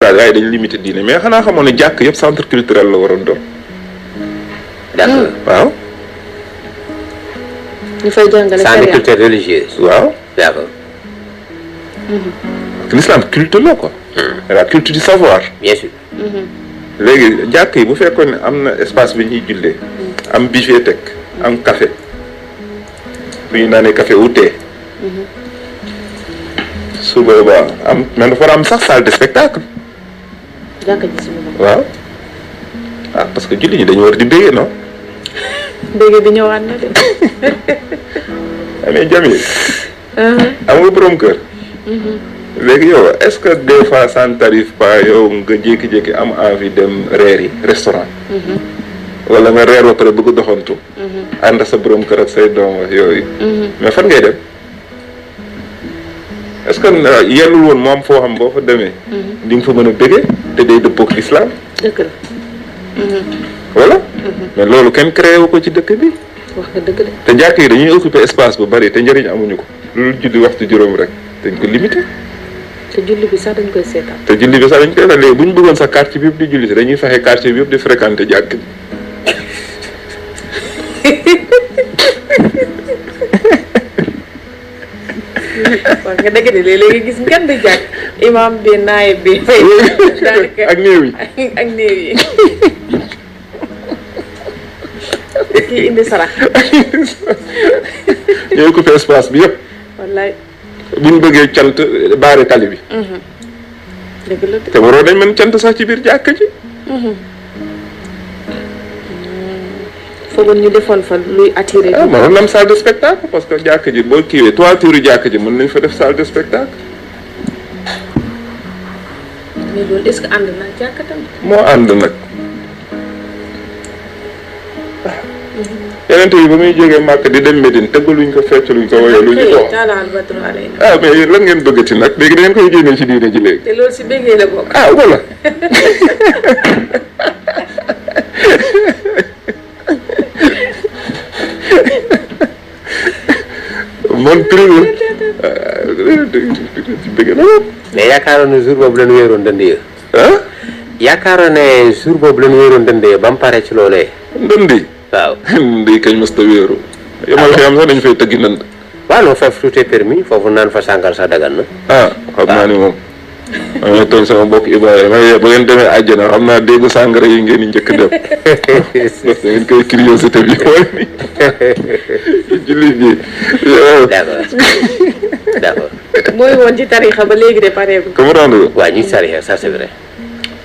waaw waaye dañ limité diine mais xanaa xamoon ne jàkk yëpp centre culturel la waroon doon. d'accord waaw. ñu fay jàngale centre culture religieuse. waaw. d'accord. l'islam culte la quoi. la culture du savoir. bien sûr. léegi jàkk yi bu fekkoon ne am na espace bi ñuy jullee. am bibliothèque. am café. bu ñu naanee café ou thé. su boobaa am mais dafa war a am sax salle de spectacle. jàkka ji si boppam. waaw ah parce que julli ñi dañu war di béggee non. béggee bi ñëwaat na de. mais Jamil. am nga borom kër. léegi yow est-ce que des fois ça ne t'arrive pas yow nga jékki-jékki am envie dem reer yi restaurant. wala nga reer ba pare bëgg doxantu. ànd sa borom kër ak say doom ak yooyu. mais fan ngay dem. est-ce que yellul woon moom foo xam boo fa demee. di nga fa mën a bëggee te day dëppook l'islam. dëgg la. voilà. mais loolu kenn créé wu ko ci dëkk bi. wax nga dëgg de. te jàkk yi dañuy occuper espace bu bari te njëriñ amuñu ko. loolu julli waxtu juróom rek dañ ko limité. te julli bi sax dañ koy seetaan. te julli bi sax dañ koy seetaan léegi bu ñu bëggoon sax quartier bi yëpp di julli si dañuy fexe quartier bi yëpp di fréquenter jàkk bi. wax nga dëgg de léegi gis ngeen di jàkk imam bi naayib bi fay. ak néew yi ak néew yi. kii indi sarax. ñooy occupé espace bi yëpp. wallaay. bu ñu bëggee cant baare tali bi. dëgg la de. te waroo dañ mën cant sax ci biir jàkk ji. foogoon ñu defoon fa luy attiré. ah mënoon na am salle de spectacle parce que jàkk ji boo kiiwee toiture jàkk ji mën nañ fa def salle de spectacle. mais loolu est-ce que ànd naa jàkk tamit. moo ànd nag. yeneen yi ba muy jógee Màkk di dem Médine tëggaluñ ko feccaluñ ko woyaluñ ko. ah mais lan ngeen bëggati nag léegi da ngeen koy génnee ci diine ji léegi. te loolu si béggee la bokk. ah voilà. man privé. mais yaakaaroon ne jour boobu la ñu wéeroon dënd ya. ah. yaakaaroon ne jour boobu la ñu wéeroon dënd ya ba mu pare ci loolee. ndëndi. waaw. ndëndi kañ mës ta wéeru. yomal xiyam sax dañu fay tëggi ndënd. waaw non foofu tout est permis foofu naan fa sàngal sax dagan na. ah xam naa ni moom. maa ngi toog sama mbokk Ibrahima ba ngeen demee àjjana xam naa déggu sàngara yi ngeen di njëkk dem. parce que ngeen koy curiosité bi wala ni. jullit bi. d'accord d'accord. mooy woon ci tarixa ba léegi de pareegu. comprendre nga. waaw ñuy tarixa ça c'est vrai.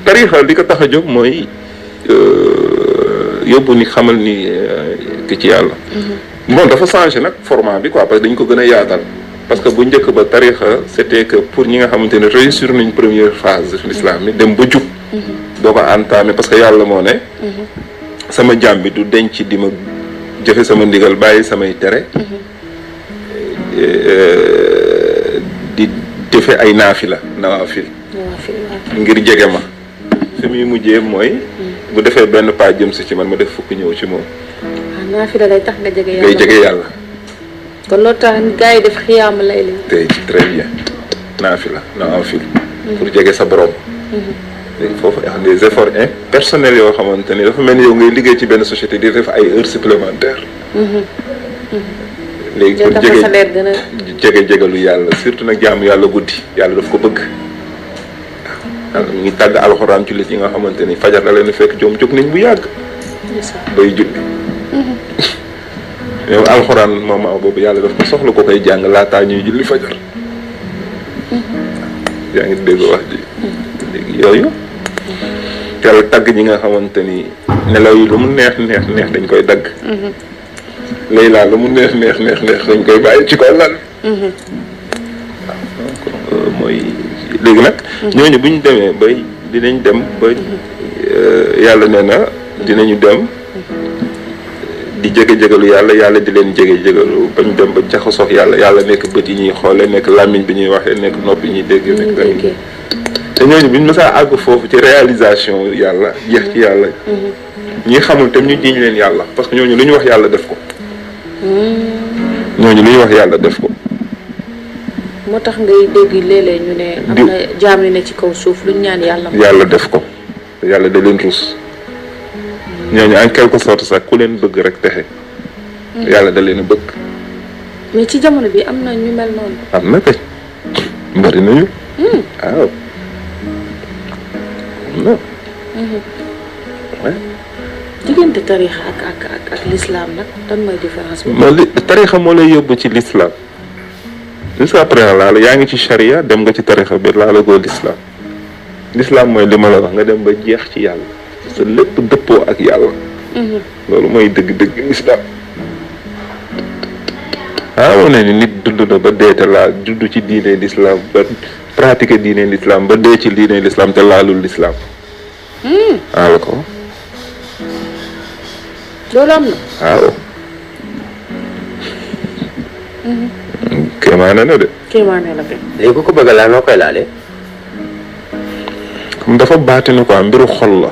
tarixa li ko tax a jóg mooy yóbbu ni xamal ni ki ci yàlla. bon dafa changé nag format bi quoi parce que dañ ko gën a yaatal. parce que bu njëkk ba tarixa c'était que pour ñi nga xamante ne réussir nañ première phase de l'islam bi dem ba jub. doo ko entamé parce que yàlla moo ne. sama jaam bi du denc di ma jëfe sama ndigal bàyyi samay tere. di jëfe ay naafila nawaafil ngir jege ma. fi muy mujjee mooy. bu defee benn pas jëm si ci man ma def fukk ñëw ci moom. naafila day tax nga jege yàlla. ngay jege yàlla. kon loolu tax gars yi def xiyaam lay li. tey très bien naafila nawaafil pour jege sa borom. léegi foofu des efforts personnels yoo xamante ni dafa mel ni yow ngay liggéey ci benn société di def ay heures supplémentaires. léegi pour jegelu yàlla surtout nag jaamu yàlla guddi yàlla daf ko bëgg. waaw mu ngi tàgg alxuraan ci lit yi nga xamante ni fajar la leen fekk joom jóg nañ bu yàgg. bay julli. yow alxuraan moment boobu yàlla daf ko soxla ko koy jàng laataa ñuy julli fajar. yaa ngi dégg wax ji. léegi yooyu. yàlla tàgg ñi nga xamante ni nelaw yi lu mu neex dañ koy dagg. Layla lu mu neex dañ koy bàyyi ci kaw lal. waaw mooy léegi nag. ñooñu bu ñu demee bay dinañ dem ba yàlla nee na dinañu dem di jege-jegalu yàlla di leen jege-jegalu bañ dem ba jaxasoo yàlla nekk bët yi ñuy xoole nekk làmmiñ bi ñuy waxee nekk nopp yi ñuy dégg. nekk te ñooñu bu ñu mësaa àgg foofu ci réalisation yàlla jeex ci yàlla. ñi xamul tam ñu jiñ leen yàlla parce que ñooñu lu ñu wax yàlla def ko. ñooñu lu ñu wax yàlla def ko. moo tax ngay dégg léeg-léeg ñu ne am na jaam yu ne ci kaw suuf luñ ñaan yàlla yàlla def ko yàlla da leen rus ñooñu en quelque sorte sax ku leen bëgg rek texe yàlla da leen a bëgg mais ci jamono bi am na ñu mel noonu am na kay mbari nañu waaw am na diggante tarixa ak l'islam nag lan mooy différence bi non tarixa moo lay yóbbu ci l'islam jusqu'à présent laa la yaa ngi ci charia dem nga ci tarixa bi laa la goo l'islam mooy li ma la wax nga dem ba jeex ci yàlla sa lépp dëppoo ak yàlla loolu mooy dëgg-dëgg l'islam moo ne ni nit dund na ba dee te laa judd ci diine l'islam ba pratiquer diine l'islam ba dee ci diine l'islam te laalul l'islam la ko loolu am na waaw kéemaane na de kéemaane la kay léegi ku ko bëgg laa noo koy laalee comme dafa baatinu quoi mbiru xol la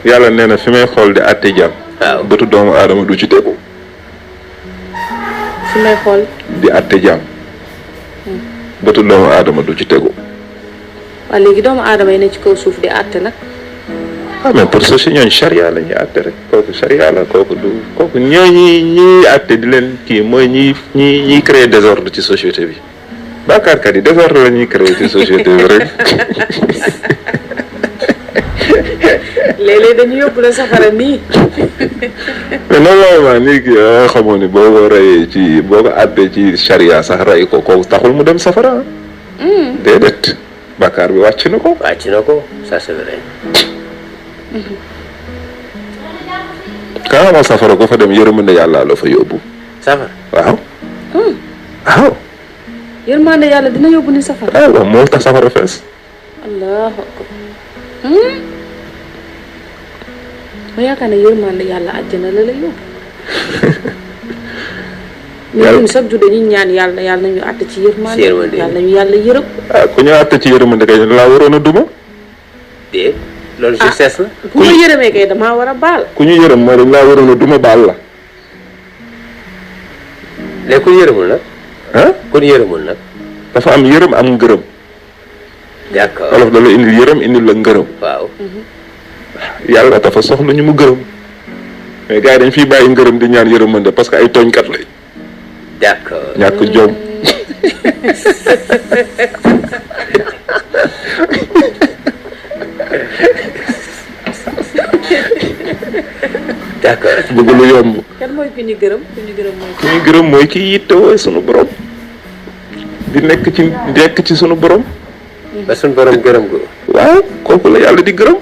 yàlla nee na fi may xool di àtte jàmm waaw bëtu doomu aadama du ci tegu fi may xool di àtte jàmm bëtu doomu aadama du ci tegu waaw léegi doomu aadama yi ne ci kaw suuf di àtte nag mais pour ceci ñooñ charia la ñuy àtte rek kooku charia la kooku du kooku ñiy àtte di leen kii mooy ñiy créer désordre ci société bi bàkkaarkat yi désordre la ñuy créer ci société bi rek léeg-léeg dañu yóbbu la safara nii mais normalement nii kii nga xamoon ni boo ko reyee ci boo ko àttee ci charia sax rey ko kooku taxul mu dem safara déedéet bàkkaar bi wàcc na ko ça c'est vrai kaa ma safara ko fa dem yërmande yàlla la fa yóbbu safara waaw waaw yërmande yàlla dina yóbbu ni safara waaw moo tax safara fees allahu akbar ma yaakaar ne yërmande yàlla àjjana la lay yóbbu mais ñun chaque jour dañuy ñaan yàlla nañu àtt ci yërmande yàlla nañu yàlla yërëm ku ñu àtt ci yërmande kay laa waroon a duma déet loolu succès la bu ma yërëmee kay damaa war a baal ku ñu yërëm mooy dañ laa waroon a duma baal la léegi ku yërëmul nag ku yërëmul nag dafa am yërëm am ngërëm d'accord wolof da la indil yërëm indil la ngërëm waaw yàlla dafa soxla ñu mu gërëm mais gars yi dañ fiy bàyyi ngërëm di ñaan yërëmande parce que ay tooñkat lay d'accord ñàkk jom d'accord bëgg lu yomb kan mooy ku ñu gërëm ku ñu gërëm mooy ku ñu gërëm mooy kii yittewoo sunu borom di nekk ci sunu borom ba sunu borom gërëm ko waaw kooku la yàlla di gërëm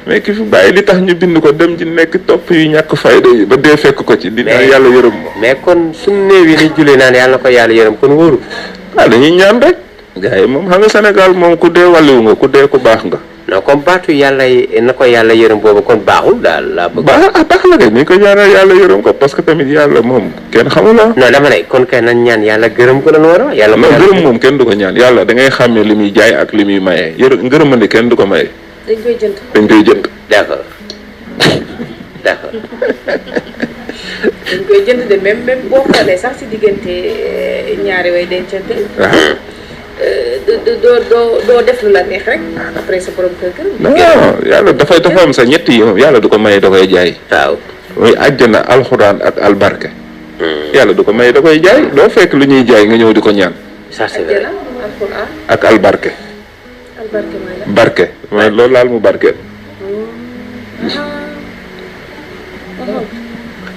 mais ki fi bàyyi li tax ñu bind ko dem ci nekk topp yu ñàkk fayda yi ba dee fekk ko ci di naan yàlla yërëm ma mais kon suñu néew yi ni jullee naan yàlla na ko yàlla yërëm kon wóoru dañuy ñaan rek gars yi moom xam nga Sénégal moom ku dee wàlliwu nga ku dee ku baax nga non comme baatu yàlla na ko yàlla yërëm boobu kon baaxul daal laa bëgg baax na kay ni ko ñaanal yàlla yërëm ko parce que tamit yàlla moom kenn xamula non dama ne kon kay nañ ñaan yàlla gërëm ko la war a yàlla non gërëm moom kenn du ko ñaan yàlla da ngay xàmmee li muy jaay ak li muy mayee ngërëmandi kenn du ko maye dañ koy jënd d'accord d'accord dañ koy jënd de même boo xoolee sax si diggante ñaari way dencante doo def lu la neex rek après sa borom kër non yàlla dafa am sa ñett yi moom yàlla du ko maye da koy jaay waaw mooy àjjana alxuraan ak albarke yàlla du ko maye da koy jaay doo fekk lu ñuy jaay nga ñëw di ko ñaan ça c'est vrai alxuraan ak albarke mooy la barke mooy loolu laal mu barke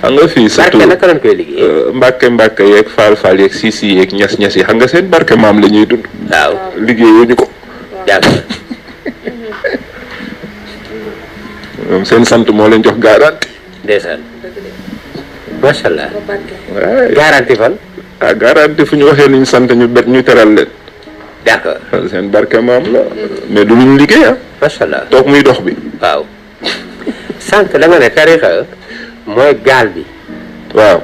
xam nga fii surtout barke naka lañ koy liggéey mbàkke yeeg faal yeeg siisi yeeg ñas yi xam nga seen barke maam la ñuy dund waaw liggéeyuñu ko d'accord moom seen sant moo leen jox garanti ndeysaan macha allah waay garanti fan garanti fu ñu waxee ni ñu sant ñu teral leen d'accord seen barke maam la mais du luñ liggéey macha allah toog muy dox bi waaw sànq da nga ne tarixa mooy gaal bi waaw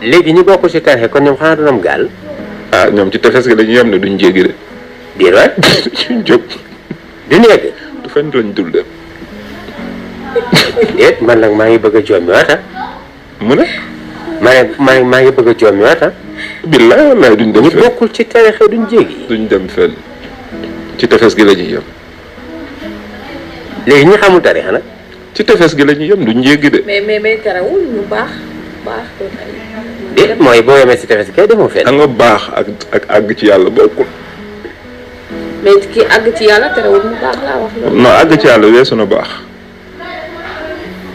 léegi ñu bokk ci tarixa kon ñoom xanaa du am gaal ñoom ci tefes gi dañuy yem ne duñ jéggi de biir waay duñ jóg duñu yegg du fenn lañ dul dem déet man nag maa ngi bëgg a jommi waata mu ne maa ngi bëgg a jommi waata billaay wallaay duñ dem ñu fenn bokkul ci tarixa duñ jéggi. duñ dem fenn ci tefes gi la ñuy yem léegi ñi xamul tarixa nag. ci tefes gi la ñuy yem duñ jéggi de. mais terewul ñu baax doon ay. déet mooy boo yemee si tefes gi kay demoo fenn. da nga baax ak àgg ci yàlla bokkul. mais ki àgg ci yàlla terewul mu baax laa wax loolu. non àgg ci yàlla weesu na baax.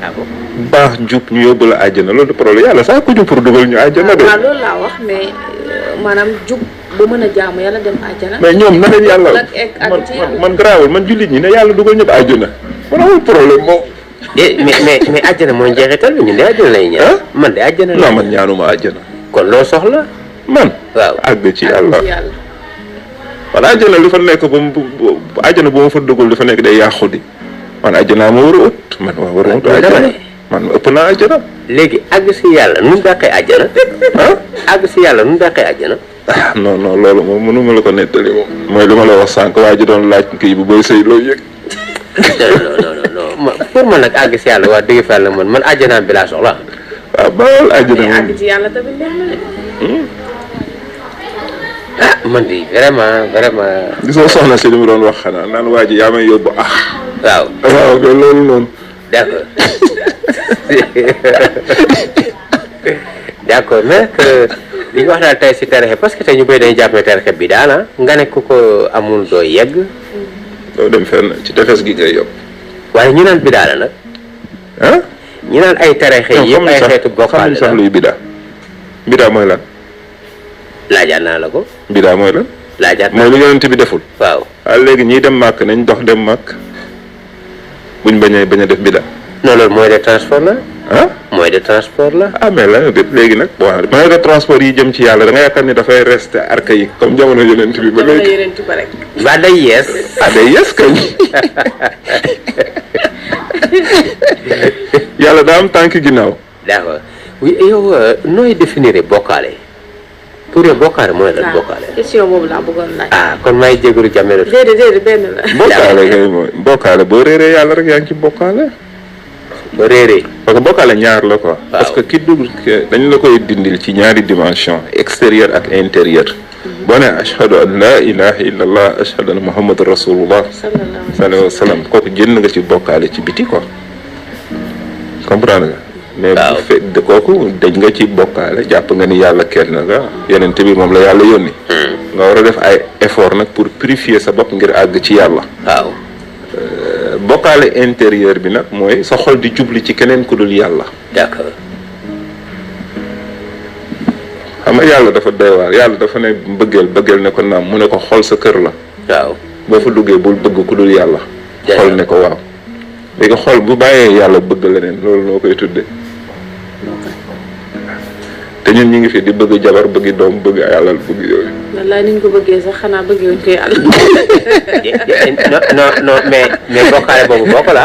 ah bon. baax jub ñu yóbbu la àjjana loolu problème yàlla sax ko jub pour dugal ñu àjjana de. waaw loolu laa wax mais maanaam jub ba mën a jaamu yàlla dem àjjana. mais ñoom na leen yàlla man garaawul man jullit ñi ne yàlla dugal ñëpp àjjana. man amul problème moom. mais àjjana mooy njeexital bi ñun de àjjana lay ñaan. man de àjjana la. non man ñaanuma àjjana. kon loo soxla. man. waaw àgg ci yàlla. wala àjjana li fa nekk ba mu àjjana bu ma fa dugal li fa nekk day yàqu di man àjjana ma war a ut man waa war a ut àjjana man ëpp naa àjjana. léegi àgg si yàlla nu mu dàqee àjjana. àgg si yàlla nu mu dàqee àjjana. ah non non loolu moom mënuma la ko nettali moom. mooy li ma la wax sànq waa ji doon laaj kii bu bay sëy loo yëg. non pour man nag àgg si yàlla waa dëgg fa yàlla man àjjanaam bi laa soxla. waaw baal àjjana mais moom àgg ci yàlla tamit neex na de. ah man di vraiment. gisoo soxna si li mu doon wax xanaa naan waa ji yaa may yóbbu waaw. waaw kay loolu noonu. d'accord d'accord mais li ñu wax daal tey si tarixe parce que tey ñu bëri dañuy jàpp ne tarixe bi daana nga ne ku ko amul doo yegg. doo dem fenn ci tefes gi ngay yóbbu. waaye ñu naan bidaa la nag. ah. ñu naan ay tarixe yëpp ay xeetu bokkaale la sax luy bidaa. bidaa mooy lan. laajaat naa la ko. bidaa mooy lan. laajaat naa mooy lu yonent bi deful. waaw. waaw léegi ñiy dem màkk nañ dox dem màkk buñ bañ a def bidaa. non loolu moyen de transport la. ah. moyen de transport la. ah mais la léegi nag bon moyen de transport yi jëm ci yàlla da nga yaakaar ni dafay rester archaïque comme jamono yonent bi ba léegi. jamono yonent ba rek. ba day yees. ah day yes kañ. yàlla daa am tànk ginnaaw. d'accord yow nooy définir bokkaale pour yow bokkaale mooy lan bokkaale. question boobu laa bëggoon laaj. ah kon may jégalu jàmmee déedéet benn la. bokkaale kay mooy bokkaale boo réeree yàlla rek yaa ngi ci bokkaale. ba réeree. parce que bokkaale ñaar la quoi. parce que ki dugg dañ la koy dindil ci ñaari dimension extérieur ak intérieur. boo nee ashhadu an la ilaha illallah ashhadu anna muhammad rasulullah sallallahu alayhi wa sallam kooku jënd nga ci bokkaale ci biti quoi comprendre nga. mais bu fekk kooku dañ nga ci bokkaale jàpp nga ni yàlla kenn nga yonent bi moom la yàlla yónni. nga war a def ay effort nag pour purifier sa bopp ngir àgg ci yàlla. waaw. bokkaale intérieur bi nag mooy sa xol di jubli ci keneen ku dul yàlla. d'accord. xam nga yàlla dafa doy waar yàlla dafa ne bëggeel ne ko naam mu ne ko xol sa kër la. waaw. boo fa duggee bul bëgg ku dul yàlla. xol ne ko waaw. léegi xol bu bàyyee yàlla bëgg leneen loolu noo koy tudde te ñun ñu ngi fi di bëgg jabar bëgg doom bëgg alal bëgg yooyu. wallaay ni ñu ko bëggee sax xanaa bëggee wuñ ko yàlla. non mais bokkaale boobu bokk la.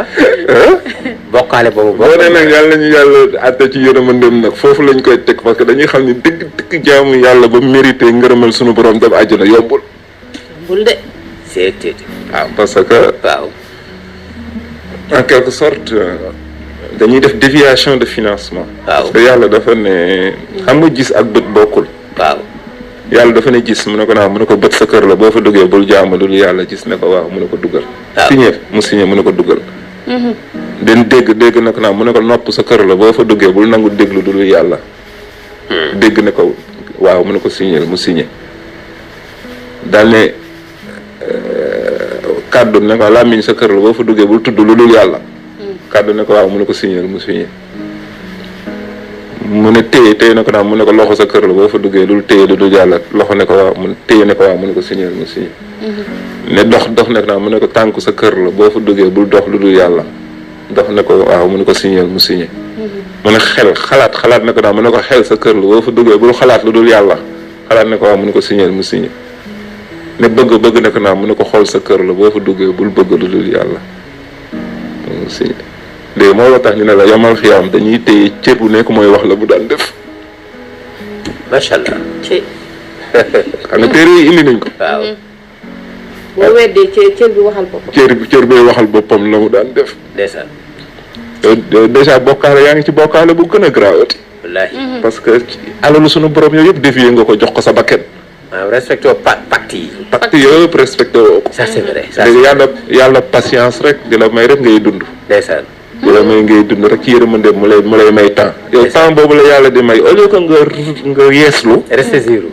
bokkaale boobu bokk boo nee nag yàlla ñu yàlla àtte ci yërmandeem nag foofu lañ koy teg parce que dañuy xam ni dëgg jaamu yàlla ba mérité ngërëmal sunu borom dem àjjana yombul. yombul de. c'est waaw parce que. waaw. en quelque sorte dañuy def déviation de financement. waaw. parce que yàlla dafa ne xam nga gis ak bët bokkul. waaw. yàlla dafa ne gis mu ne ko naa mu ne ko bët sa kër la boo fa duggee bul jaamu dul yàlla gis ne ko waaw mu ne ko duggal. waaw signé mu signé mu ne ko duggal. den dégg na ko naa mu ne ko nopp sa kër la boo fa duggee bul nangu déglu dul yàlla. dégg ne ko waaw mu ne ko signé mu signé. daal ne kàddu ne ko làmmiñ sa kër la boo fa duggee bul tudd lu dul yàlla. kàddu ne ko waaw mu ne ko signé mu signé. mu ne téye na ko naa mu ne ko loxo sa kër la boo fa duggee dul téye lu dul yàlla loxo ne ko waaw mu téye ne ko waaw mu ne ko signé mu signé. ne dox ne ko naa mu ne ko tànku sa kër la boo fa duggee bul dox lu dul yàlla dox ne ko waaw mu ne ko signé mu signé. mu ne xalaat ne ko naa mu ne ko xel sa kër la boo fa duggee bul xalaat lu dul yàlla xalaat ne ko waaw mu ne ko signé mu signé. ne bëgg ne ko naa mu ne ko xool sa kër la boo fa duggee bul bëgg lu dul yàlla mu signé. léegi moo tax ñu ne la yamal xiyaam dañuy téye cër bu nekk mooy wax la bu daan def. macha allah. xam nga téere yi indi nañ ko. waaw. boo weddee cër bi waxal boppam. cër bee waxal boppam la mu daan def. ndeysaan. dèjà bokkaale yaa ngi ci bokkaale bu gën a garaawati. wallaahi. parce que alalu sunu borom yooyu yëpp dévier nga ko jox ko sa bakkan. waaw respecté pacte yi. pacte yooyu yëpp respecté woo ko. ça c'est vrai ça léegi yàlla patience rek di la may rek ngay dund. ndeysaan. di la may ngay dund rek ci yërmande mu lay may temps. yow temps boobu la yàlla di may au lieu que nga yeeslu.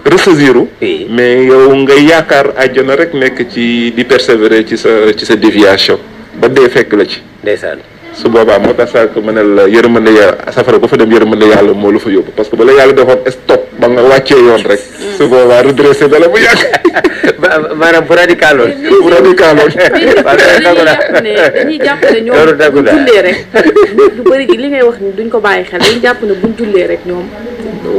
ressaisiru. oui. mais yow nga yaakaar àjjana rek nekk ci di persévérer ci sa déviation ba dee fekk la ci. ndeysaan. su boobaa moo tax sax ma ne la yërmande safara ba fa dem yërmande yàlla moo la fa yóbbu parce que ba la yàlla defoon stop ba nga wàccee yoon rek. su boobaa redressé dala bu yàgg. maanaam bu radicaloon. bu radicaloon. dañuy jàpp ne ñoom buñ jullee rek lu bëri li ngay wax ni duñ ko bàyyi xel dañuy jàpp ne buñ jullee rek ñoom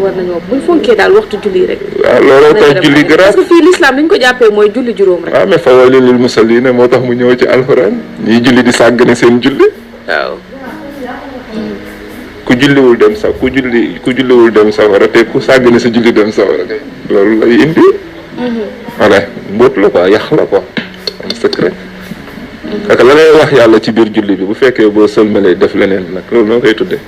war nañoo buñ fonkee daal waxtu julli rek. waaw looloo tax julli grave parce que fii l'islam dañ ko jàppee mooy julli juróom rek. waaw mais fa waylun lil musalliin moo tax mu ñëw ci alxuraan ñiy julli di sàggane seen julli. waaw. ku julliwul dem sax ku julliwul dem sawara te ku sàggane sa julli dem sawara kay loolu lay indi. voilà mbóot la quoi yàq la quoi am secret. parce que la ngay wax yàlla ci biir julli bi bu fekkee boo sëlmalee def leneen nag loolu noo koy tuddee.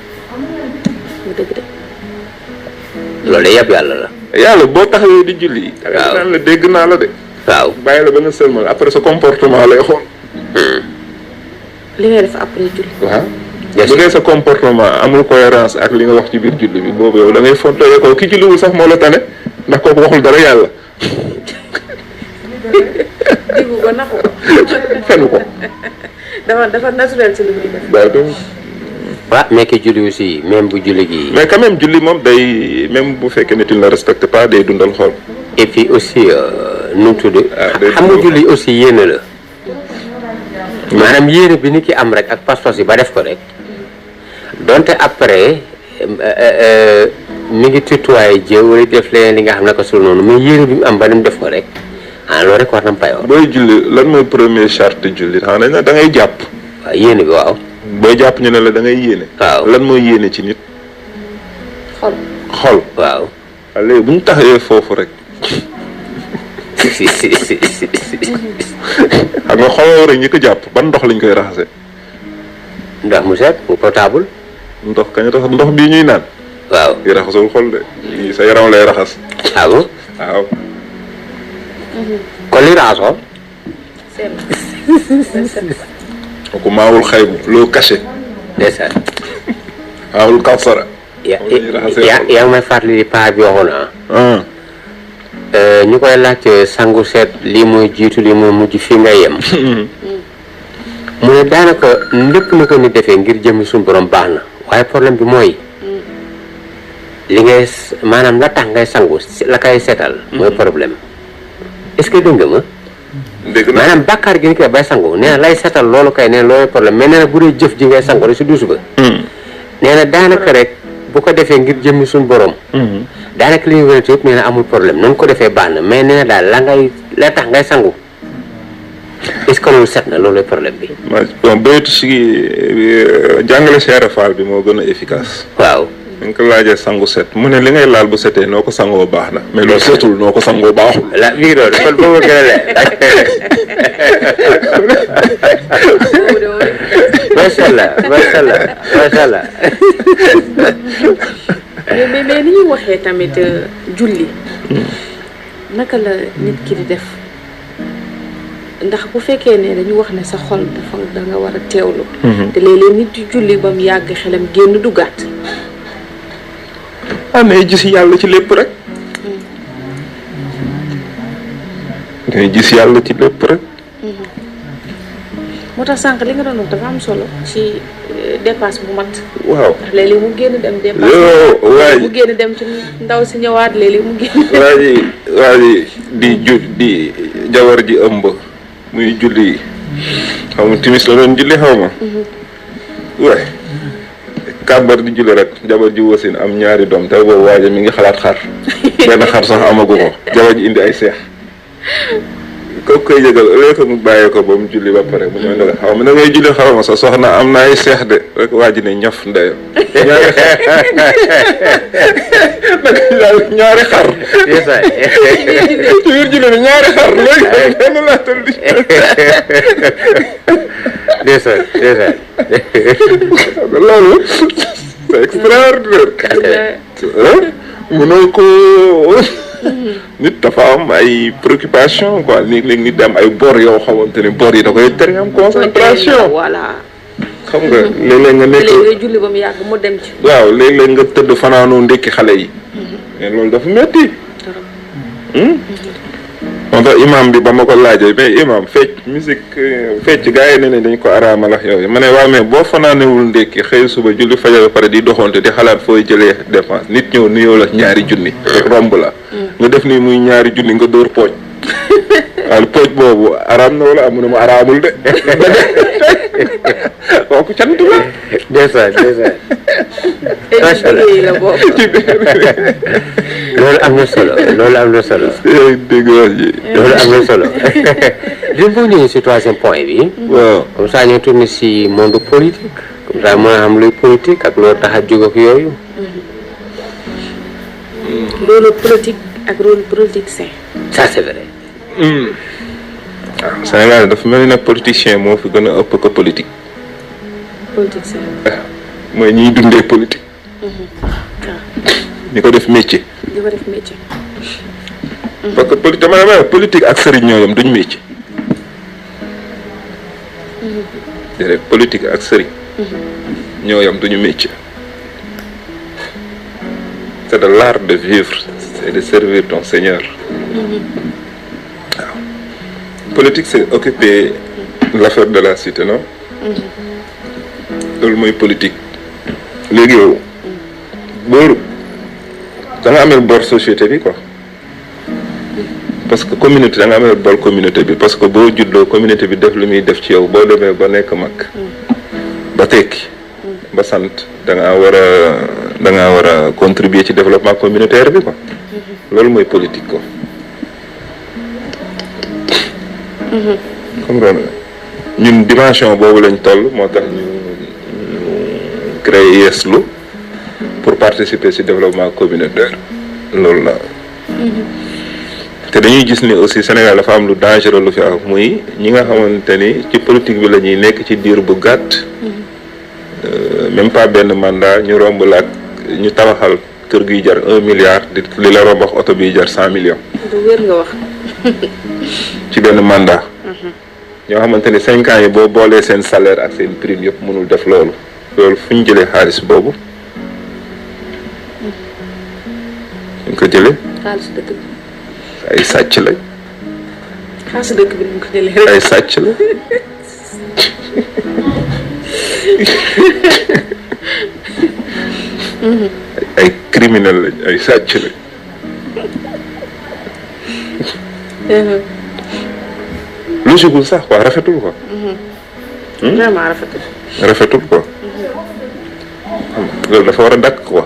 loolu yëpp yàlla la. yàlla boo taxawee di julli. waaw naan la dégg naa la de. waaw. bàyyi la ba nga sëlmal après sa comportement lay xool. li ngay def après julli. waaw. bu dee sa comportement amul cohérence ak li nga wax ci biir julli bi boobu yow da ngay fontoo ko ki julliwul sax moo la tane ndax kooku waxul dara yàlla. diggu ko naxu ko. fenu ko. dafa naturel ci li muy def. waaw mais ki julli aussi même bu julli gi. mais quand même julli moom day même bu fekkee ne tu ne respectes pas day dundal xol. et puis aussi nu mu tudd. xam nga julli aussi yéene la. maanaam yéene bi nit ki am rek ak pas-pas yi ba def ko rek donte après mi ngi tutoyé jëw wala def leneen li nga xam ne ko sul noonu mais yéene bi mu am ba ni mu def ko rek loolu rek war na payoor. booy julli lan mooy premier charte julli xam nañ ne da ngay jàpp. waaw yéene bi waaw. booy jàpp ñu ne la da ngay yéene. waaw lan mooy yéene ci nit. xol. waaw. léegi bu ñu taxawee foofu rek. xam nga xol war a ñi ko jàpp ban ndox lañ koy raxase. ndox mu set mu potable. ndox kañ raxas ndox bii ñuy naan. waaw yi raxasul xol de yi sa yaram lay raxas. ah bon. waaw. kon li raxasoo. kooku maawul xaybu loo caché. ndeysaan. maawul kawsara. yaa ngi may fàttali paa bi waxoon na. ñu koy laajte sangu seet lii mooy jiitu lii mooy mujj fii ngay yem. mu ne daanaka lépp na ko ni defee ngir jëmmi suñu borom baax na waaye problème bi mooy li ngay maanaam la tax ngay sangu la koy seetal. mooy problème est-ce que dégg nga ma. dégg naa maanaam bàkkaar gi ni koy bay sangu nee na lay seetal loolu kay nee na loolu problème mais nee na bu dee jëf ji ngay sangu rek si duusu ba. nee na daanaka rek bu ko defee ngir jëmmi suñu borom. daanaka li ñu wérante yëpp nee na amul problème noonu ko defee baax na mais nee na daal la tax ngay sangu est-ce que loolu set na loolu problème bi. bon béyatu si jàngale Cheikh Fall bi moo gën a efficace. waaw. dañ ko laajee sangu set mu ne li ngay laal bu setee noo ko sangoo baax na mais loolu setul noo ko sangoo baaxul. la mi ngi doon kon boobu gën a leer. macha allah macha allah macha allah. mais ni ñuy waxee tamit julli naka la nit ki di def ndax bu fekkee ne dañu wax ne sa xol dafa da nga war a teewlu. te léeg-léeg nit di julli ba mu yàgg xelam génn du gàtt. nay gis yàlla ci lépp rek. nay gis yàlla ci lépp rek. moo tax sànq li nga doon wax dafa am solo ci dépasse bu mat. waaw ndax léeg-léeg mu génn dem dépasse. mu génn dem ci ndaw si ñëwaat léeg-léeg mu génn. waa ji di jawar ji ëmb muy julli xaw ma timis la doon julli xaw ma. waay kàbbar di julli rek jabar ji wasin am ñaari doom te boobu waaja mi ngi xalaat xar benn xar sax amagu ko jabar ji indi ay seex. kooku koy yëgal léegi ko mu bàyyee ko ba mu julli ba pare mu ñëw ne xaw ma na ngay julli xaw ma sa soxna am na ay seex de rek waa ji ne ñaf ndeyo ñaari xar ci biir julli ne ñaari xar léegi benn laatal di loolu c'est extraordinaire. Mënoo ko nit dafa am ay préoccupation quoi léeg-léeg nit da am ay bor yoo xamante ne bor yi da koy tere am concentration. voilà. xam nga léeg-léeg nga nekk léeg-léeg nga julli ba mu yàgg mu dem ci. waaw léeg-léeg nga tëdd fanaanoo ndékki xale yi. mais loolu dafa metti. moo tax imam bi ba ma ko laajee mais imam fecc musique fecc gars yi ne dañ ko araamal ak yooyu ma ne waaw mais boo fanaanewul ndékki xëy suba julli fajar ba pare di doxante di xalaat fooy jëlee dépense nit ñëw nuyoo la ñaari junni rek romb la nga def ni muy ñaari junni nga dóor pooj waaw pooj boobu araam na wala amu ne mu araamul de kooku cant la ndeysaan la boobu. loolu am na solo loolu am na solo dégg wax ji loolu am na solo li boo ñëwee si troisième point bi waaw comme ça ñu tourné si monde politique comme ça mën a xam luy politique ak loolu tax a jóg ak yooyu loolu politique ak rôle politicien. ça c'est vrai waaw Sénégal dafa mel ni nag politicien moo fi gën a ëpp ko politique politicien. mooy ñiy dundee politique ñi ko def métier di ko def métier. parce que politique ak sëriñ ñoo yam duñ métier déedéet politique ak sëriñ ñoo yam duñu métier c'est de l'art de vivre c'est de servir ton Seigneur waaw politique c'est occuper l'affaire de la cité non loolu mooy politique léegi yow booru da nga amel bor société bi quoi parce que communauté da nga amel bor communauté bi parce que boo juddoo communauté bi def li muy def ci yow boo demee ba nekk mag ba tekki ba sant da ngaa war a contribuer ci développement communautaire bi quoi loolu mooy politique quoi comprendre ñun dimension boobu lañ toll moo tax ñu créer Yeslu pour participer ci développement communautaire loolu la te dañuy gis ni aussi Sénégal dafa am lu dangereux lu fi am muy ñi nga xamante ni ci politique bi la ñuy nekk ci diir bu gàtt même pas benn mandat ñu romb la ak ñu tabaxal kër guy jar 1 milliard li la romb wax oto biy jar 100 millions. du wér nga wax. ci benn mandat. ñoo xamante ni 5 ans yi boo boolee seen salaire ak seen prime yëpp mënul def loolu. loolu fu ñu jëlee xaalis boobu. ñu ko jëlee. xaalis dëkk bi. ay sàcc lañ. xaalis dëkk bi ñu ko jëlee rek. ay sàcc la. ay criminel lañ ay sàcc lañ. logique sax quoi rafetul quoi. vraiment rafetul. rafetul quoi. loolu dafa war a dakk quoi.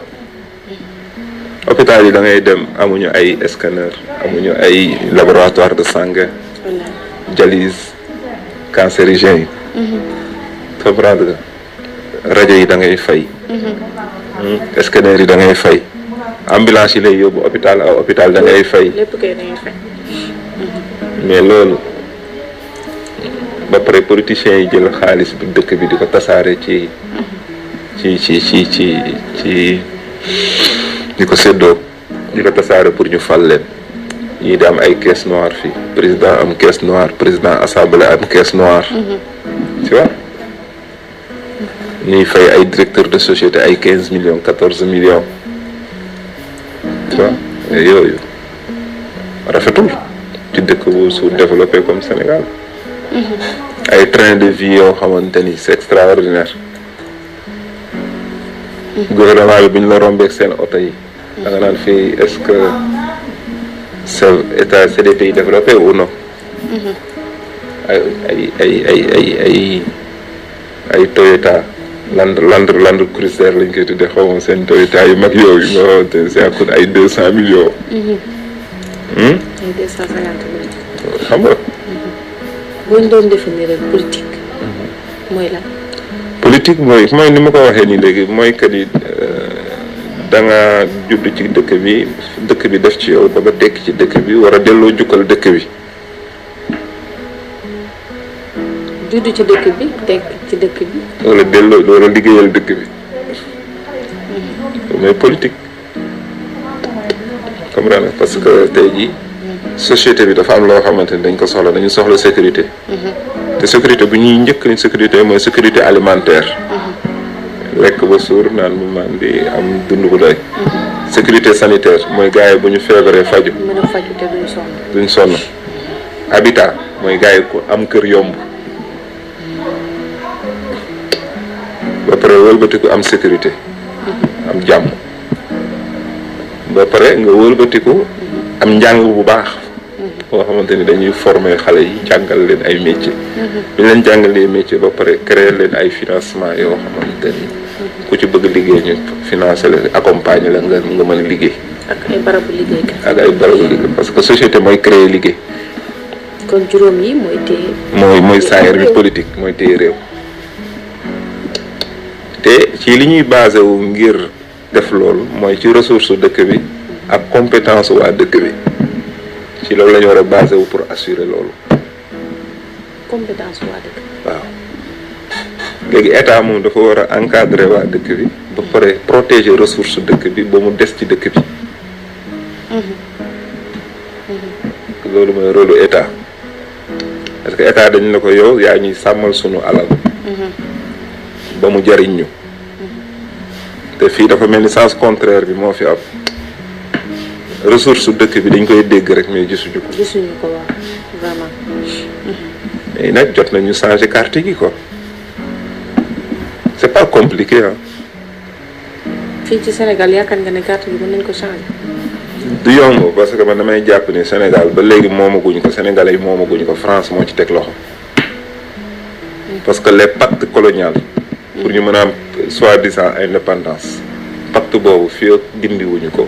hôpital yi da ngay dem amuñu ay scanner amuñu ay laboratoire de sanguin. dialyse cancérigène yi. comprendre nga rajo yi da ngay fay. scanner yi da ngay fay. ambulance yi lay yóbbu hôpital à hôpital da ngay fay. lépp kay da ngay fay. mais loolu ba pare politiciens yi jël xaalis bi dëkk bi di ko tasaare ci di ko séddoo di ko tasaare pour ñu fal leen ñii di am ay caisse noire fii président am caisse noire président assemblée am caisse noire tu vois ñuy fay ay directeur de société ay 15 millions 14 millions tu vois yooyu rafetul ci dëkk bu sous-développé comme Sénégal ay train de vie yoo xamante ni c'est extraordinaire gouvernement bi bu ñu la rombeek seen oto yi da nga naan fii est-ce que c'est des pays développés ou non ay Toyota Land Cruiser lañ koy tuddee xaw ma seen Toyota yu mag yooyu nga xamante ni ça coûte ay 200 millions ay 250 millions. xam nga boo ñu doon définir rek politique. mooy lan. politique mooy ni ma ko waxee nii léegi mooy que ni da nga judd ci dëkk bi def ci yow ba nga tekki ci dëkk bi war a delloo jukkal dëkk bi. judd ci dëkk bi tekki ci dëkk bi. wala liggéeyal dëkk bi. mooy politique comprendre parce que tey jii société bi dafa am loo xamante ni dañ ko soxla dañu soxla sécurité te sécurité bu ñuy njëkk ni sécurité mooy sécurité alimentaire lekk ba suur naan mu maan di am dund bu doy sécurité sanitaire mooy gars yi bu ñu feebaree faju mën a faju te duñ sonn habitat mooy gars yi ku am kër yomb ba pare wëlbatiku am sécurité am jàmm ba pare nga wëlbatiku am njàng bu baax boo xamante ni dañuy former xale yi jàngal leen ay métier bi ñu leen jàngalee métier ba pare créer leen ay financement yoo xamante ni ku ci bëgg liggéey ñu financer leen accompagner la nga mën a liggéey ak ay barabu liggéey parce que société mooy créer liggéey kon juróom yi mooy téye mooy saayir bi politique mooy téye réew te ci li ñuy basé wu ngir def loolu mooy ci ressource dëkk bi ak compétence waa dëkk bi ci loolu la ñu war a basé wu pour assurer loolu. compétence waa dëkk. waaw léegi état moom dafa war a encadrer waa dëkk bi ba pare protéger ressource dëkk bi ba mu des ci dëkk bi. loolu mooy rôle état parce que état dañ la ko yow yaa ñuy sàmmal sunu alal. ba mu jariñ ñu. te fii dafa mel ni sens contraire bi moo fi am. ressource dëkk bi dañ koy dégg rek mais gisuñu ko. gisuñu ko waaw vraiment. mais nag jot nañu changer carte gi quoi c'est pas compliqué ah. fii ci Sénégal yaakaar nga ne carte gi mën nañ ko changer. du yomb parce que man damay jàpp ni Sénégal ba léegi moomaguñ ko Sénégalais yi moomaguñ ko France moo ci teg loxo. parce que les pactes coloniaux. pour ñu mën a am soi-disant indépendance. pacte boobu fii ak dindiwuñu ko.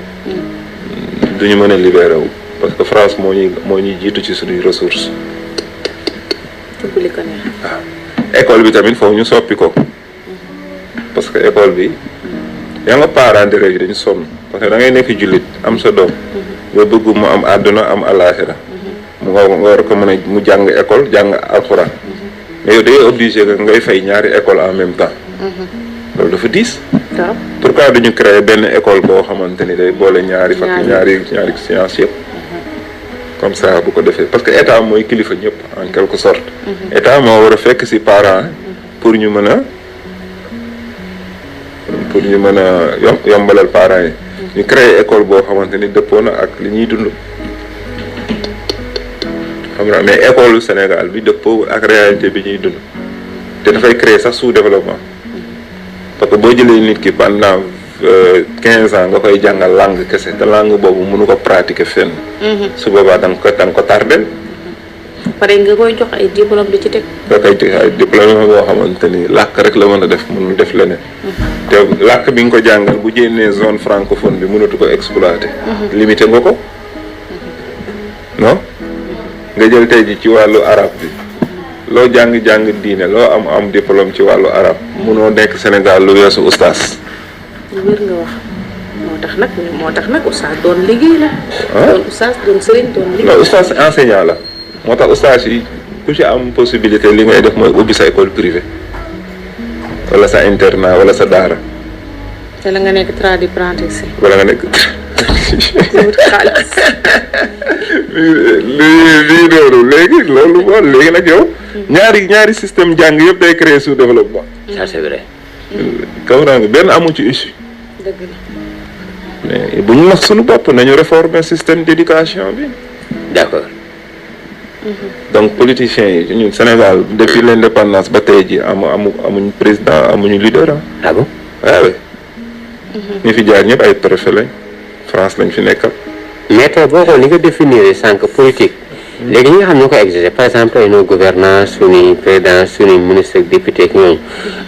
duñu mën a libéré wu parce que France moo ñuy jiitu ci suñuy ressources. waaw école bi tamit foofu ñu soppi ko. parce que école bi yaa nga parents d'élèves yi dañu sonn parce que da ngay nekk jullit am sa doom. nga bëgg mu am àdduna am àllaaxira mu nga war ko mën a mu jàng école jàng alxuraan. mais yow day obligé que ngay fay ñaari école en même temps. loolu dafa diis. pourquoi duñu créer benn école boo xamante ni day boole ñaari science yëpp. comme ça bu ko defee parce que état mooy kilifa ñëpp en quelque sorte. état moo war a fekk ci parents pour ñu mën a yombalal parents yi. ñu créer école boo xamante ni dëppoo na ak li ñuy dund. xam nga mais école Sénégal bi dëppoo ak réalité bi ñuy dund te dafay créer sax sous-développement. parce que boo jëlee nit ki pendant 15 ans nga koy jàngal langue kese te langue boobu mënu ko pratiquer fenn. su boobaa da nga ko tardel. pare nga koy jox ay diplôme di ci teg. nga koy jox ay diplôme boo xamante ni làkk rek la mën a def mënul def leneen. te làkk bi nga ko jàngal bu jénnee zone francophone bi mënatu ko exploiter. limité nga ko. non nga jël tey ji ci wàllu arabe bi. loo jàng diine loo am diplôme ci wàllu arab munoo nekk Sénégal lu weesu ustaas. lu wér nga wax moo tax nag ustaas doon liggéey la. doon ustaas doon sëriñ doon liggéey. non ustaas enseignant la moo tax ustaas yi ku ci am possibilité li ngay def mooy ubbi sa école privée wala sa internat wala sa daara. te la nga nekk tradipraticien. wala nga nekk. lii doonu léegi nag yow. ñaari système jàng yëpp day créer sous-développement. ça c'est vrai. comprends nga benn amu ci issue. dëgg la. mais bu ñu nax suñu bopp nañu réformer système d'éducation bi. d'accord. donc politiciens yi ñun Sénégal depuis l'indépendance ba tey ji amuñu président amuñu leader ah bon. waaw. ñi fi jaar ñëpp ay préfet lañ France lañ fi nekkal. mais tey boo xoolee li nga définir sànq politique. léegi ñi nga xam ñoo koy exercer par exemple ay nos gouvernants suñuy président suñuy ministre ak député ak ñooñu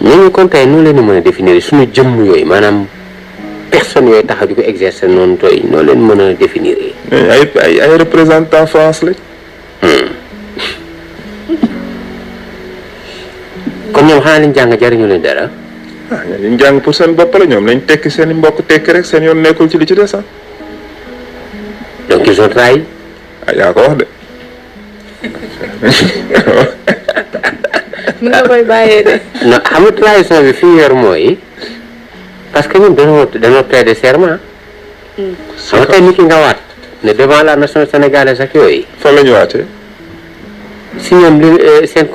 ñooñu kon tey noonu leen di mën a définir suñu jëmm yooyu maanaam personnes yooyu taxaw di ko exercer noonu tooy noo leen mën a définir. ay représentants France lañ. comme ñoom xanaa liñ jàng jariñu leen dara. ñu jàng pour seen bopp la ñoom nañ tekki seen i mbokk tekki rek seen yoon nekkul ci li ci des sax. donc ils ont trahi. yaa ko wax de. mën nga koy bàyyee de. non xam nga trahison bi fi ñu yor mooy parce que ñun dañoo prêter serment. xam nga tey nit ki nga waat ne devant la nation sénégalaise ak yooyu. fan la ñu waatee. si ñoom li seen